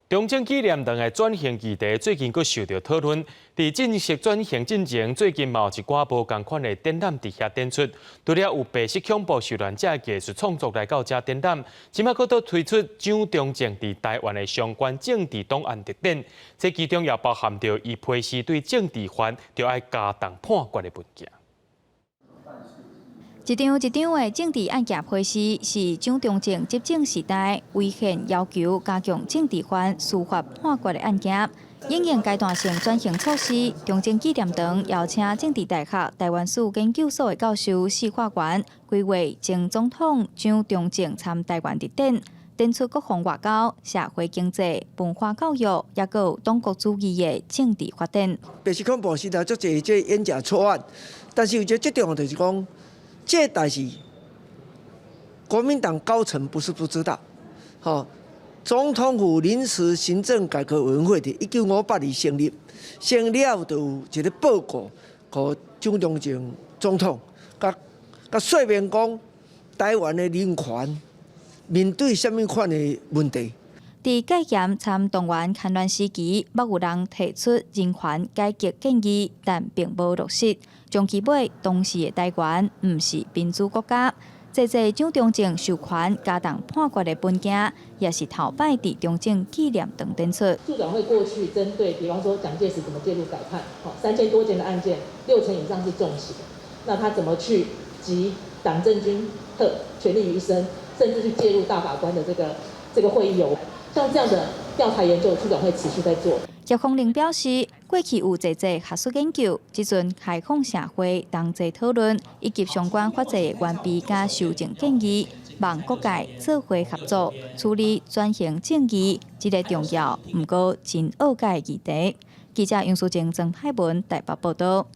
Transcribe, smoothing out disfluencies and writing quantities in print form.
中正紀念堂的轉型議題最近閣受著討論。佇正式轉型進前，最近嘛有一寡無仝款的展覽佇遐展出。除了有白色恐怖受難者的藝術創作來到遮展覽，這擺閣閣推出蔣中正佇臺灣的相關政治檔案特展。這其中也包含著伊批示對政治犯著愛加重判決的文件。一張一張的政治案件批示，是蔣中正執政時代違憲要求加強政治犯司法判決的案件。因應階段性轉型措施，中正紀念堂邀請政治大學臺灣史研究所的教授施化元，規劃前總統蔣中正參臺灣特展，展出國防外交、社會經濟、文化教育，抑閣有黨國主義的政治發展。白色恐怖時代足濟這冤假錯案，但是有一個最重要就是講，這代誌國民黨高層不是不知道，吼，總統府臨時行政改革委員會佇1958年成立，成立了就有一個報告，予蔣中正總統，共共說明講臺灣的人權面對啥物款的問題。佇戒嚴參動員戡亂時期，捌有人提出人權改革建議，但並無落實。終其尾，當時的臺灣毋是民主國家。濟濟蔣中正授權加重判決的文件，也是頭擺佇中正紀念堂展出。促轉會過去針對，比方說蔣介石怎麼介入改判，3000多件的案件，6成以上是重刑，那他怎麼去集黨政軍特權力於一身，甚至去介入大法官的這個會議有。像這樣的調查研究，促轉會持續在做。葉鳳玲表示，過去有濟濟學術研究，這陣開放社會同齊討論，以及相關法制的完備佮修正建議，望各界做伙合作處理轉型正義這个重要，毋過真惡解的議題。記者楊淑靜、曾海文台北報導。